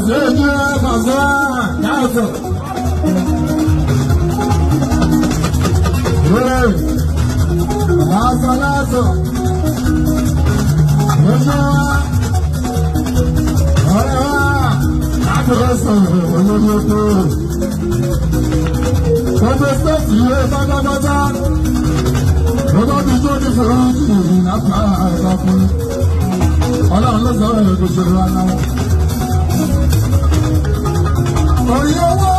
Ṣéjú ẹ̀fọ̀sọ́ káàtó. Lásán lásán. Ojú wa. Ọ̀rẹ́ wa. Láti fẹ́ sọ̀rọ̀ olórí oko. Gbogbo stéètì yìí pátápátá. Gbogbo bí tó ní fòrújì lápá ẹ̀ka fún. Ọlọ́run ló sọ̀rọ̀ lóko ṣòro aláwọ̀. Orí owó.